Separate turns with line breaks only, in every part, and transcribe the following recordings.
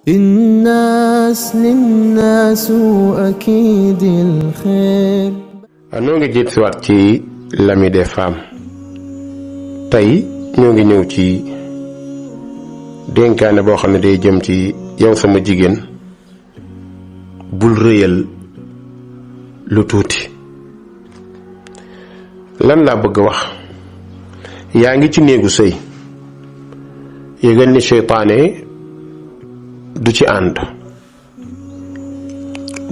الناس للناس أكيد الخير.
ñoo ngi jiit si waat ci l'ami des femmes tey ñoo ngi ñëw ci dénkaane boo xam ne day jëm ci yow sama jigéen bul rëyal lu tuuti. lan laa bëgg wax, yaa ngi ci néegu sëy, yëgal ni seytaane du ci ànd,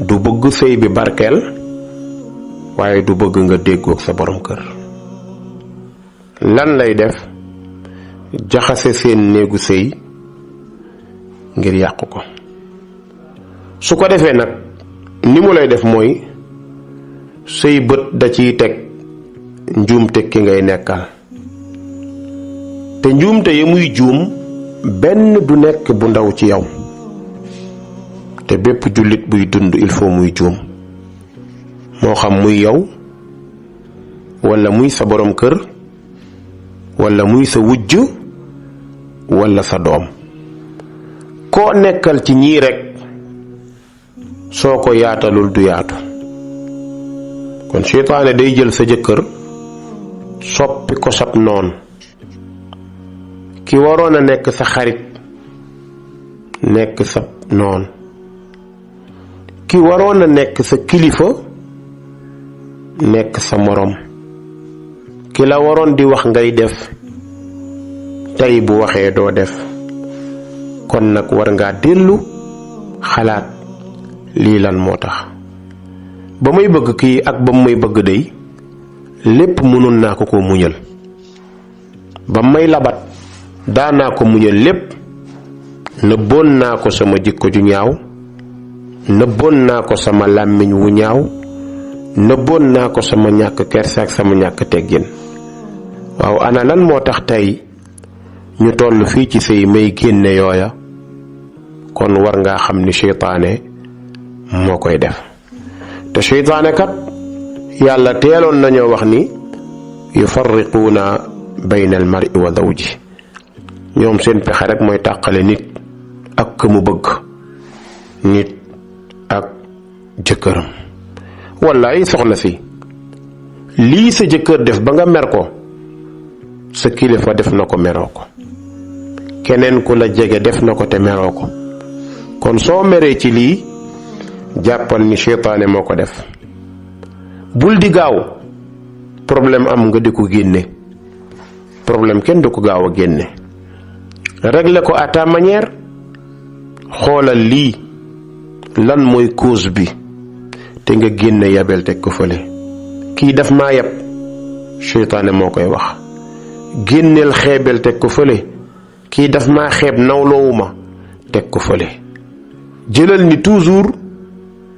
du bëgg sëy bi barkeel, waaye du bëgg nga déggoog sa borom kër. lan lay def? jaxase seen néegu sëy ngir yàqu ko. su ko defee nag ni mu lay def mooy sëy bët da ciy teg njuumte ki ngay nekkal, te njuumte yi muy juum benn du nekk bu ndaw ci yow, te bépp jullit buy dund il faut muy juum, moo xam muy yow walla muy sa borom kër walla muy sa wujj walla sa doom. koo nekkal ci ñii rekk soo ko yaatalul du yaatu. kon seytaane day jël sa jëkkër soppi ko sab noon. ki waroon a nekk sa xarit nekk sa noon, ki waroon a nekk sa kilifa nekk sa morom, ki la waroon di wax ngay def tey bu waxee doo def. kon nag war ngaa dellu xalaat lii lan moo tax. ba may bëgg kii ak ba may bëgg dey lépp mënoon naa ko ko muñal. ba may labat daanaa ko muñal lépp. nëbboon naa ko sama jikko ju ñaaw, nëbboon naa ko sama làmmiñ wu ñaaw, nëbboon naa ko sama ñàkk kersa ak sama ñàkk teggin. waaw ana lan moo tax tey ñu toll fii ci sëy may génne yooya? kon war ngaa xam ni seytaane moo koy def. te seytaane kat yàlla teeloon nañoo wax ni yufarriquuna bayna al mar'i wa zawji. ñoom seen pexe rek mooy tàqale nit ak ka mu bëgg, nit ak jëkkëram. wallaay soxna si, lii sa jëkkër def ba nga mer ko, sa kilifa def na ko meroo ko, keneen ku la jege def na ko te meroo ko. kon soo meree ci lii jàppal ni seytaane moo ko def. bul di gaaw problème am nga di ko génne. problème kenn du ko gaaw a génne. régler ko à ta manière. xoolal lii lan mooy cause bi te nga génne yabel teg ko fële. kii daf maa yab, seytaane moo koy wax. génneel xeebel teg ko fële. kii daf maa xeeb nawloowuma teg ko fële. jëlal ni toujours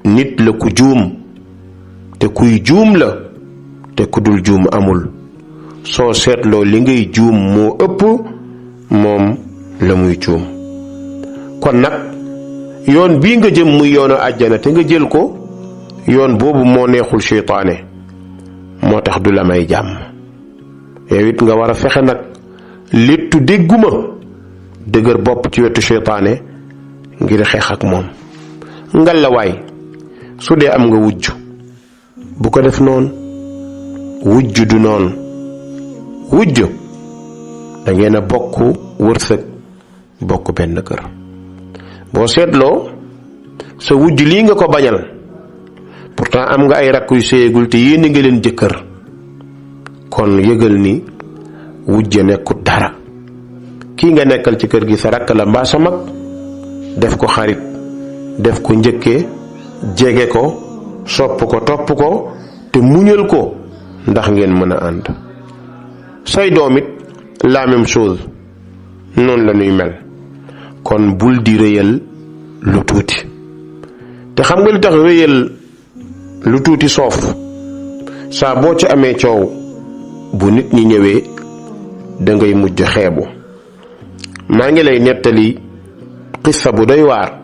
nit la ku juum, te kuy juum la, te ku dul juum amul. soo seetloo li ngay juum moo ëpp moom la muy juum. kon nag yoon bii nga jëm muy yoonu àjjana te nga jël ko, yoon boobu moo neexul seytaane, moo tax du la may jàmm. yow it nga war a fexe nag léttu dégguma dëgër bopp ci wetu seytaane ngir xeex ak moom. ngalawaay su dee am nga wujj bu ko def noonu. wujj du noonu. wujj da ngeen a bokk wërsëg, bokk benn kër. boo seetloo sa wujj lii nga ko bañal, pourtant am nga ay rakk yu séyegul te yéen nga leen jëkkër. kon yëgal ni wujje nekkut dara. kii nga nekkal ci kër gi sa rakk la mbaa sa mag, def ko xarit, def ko njëkkee, jege ko, sopp ko, topp ko, te muñal ko ndax ngeen mën a ànd. say doom it la même chose, noonu la ñuy mel. kon bul di rëyal lu tuuti. te xam nga li tax rëyal lu tuuti soof? saa boo ci amee coow bu nit ñi ñëwee da ngay mujj xeebu. maa ngi lay nettali xissa bu doy waar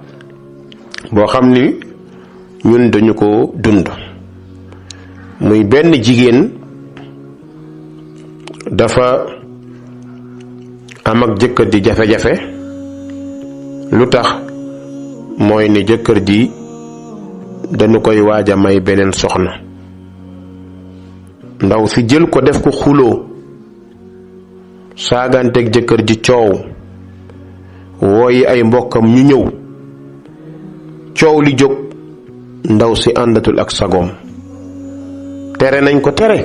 boo xam ni ñun dañu ko dund. muy benn jigéen dafa am ak jëkkër di jafe-jafe. lu tax? mooy ne jëkkër ji dañu koy waaj a may beneen soxna. ndaw si jël ko def ko xuloo saaganteeg jëkkër ji coow wooyi ay mbokkam ñu ñëw coow li jóg ndaw si àndatul ak sagoom tere nañ ko tere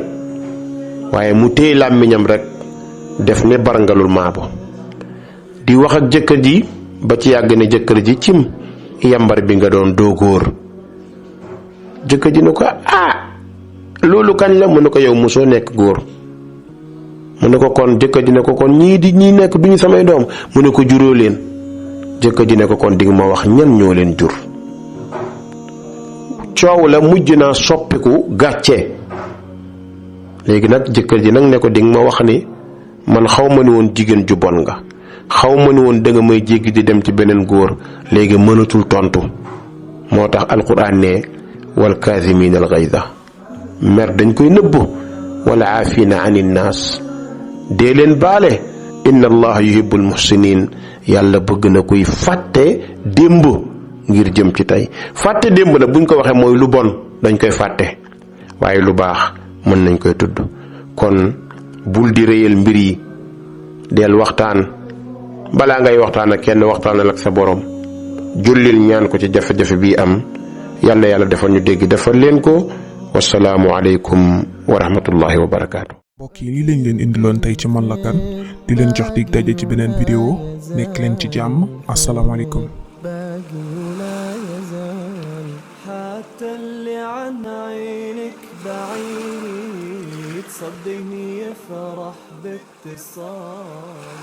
waaye mu téye làmmiñam rekk def ne barngalul maabo di wax ak jëkkër ji ba ci yàgg ne jëkkër ji cim yambar bi nga doon doo góor. jëkkër ji ne ko loolu kañ la mu ne ko yow mosoo nekk góor. mu ne ko kon jëkkër ji ne ko kon ñii nekk duñu samay doom mu ne ko juróo leen. jëkkër ji ne ko kon dinga ma wax ñan ñoo leen jur. coow la mujj naa soppiku gàcce. léegi nag jëkkër ji nag ne ko dinga ma wax ni man xaw ma ni woon jigéen ju bon nga xaw ma ni woon danga may jéggi di dem ci beneen góor. léegi mënatul tontu moo tax alquran ne wal kaazimiina al gayza mer dañ koy nëbb wala aafina anin naas dee leen baale inna allaha yuhibbul muhsinin yàlla bëgg na kuy fàtte démb ngir jëm ci tey. fàtte démb nag buñ ko waxee mooy lu bon dañ koy fàtte waaye lu baax mën nañ koy tudd. kon bul di réyal mbir yi del waxtaan balaa ngay waxtaan ak kenn waxtaanal ak sa borom jullil ñaan ko ci jafe-jafe bii am yal na yàlla defal ñu dégg defal leen ko. wasalaamu aleykum wa rahmatullahi wa barakaatu.
mbokk yi lii lañ leen indiloon tey ci Man la Kan di leen jox dig daje ci beneen vidéo nekk leen ci jàmm asalaamaaleykum.
حتى اللي عن عينك بعيد صدقني يفرح باتصال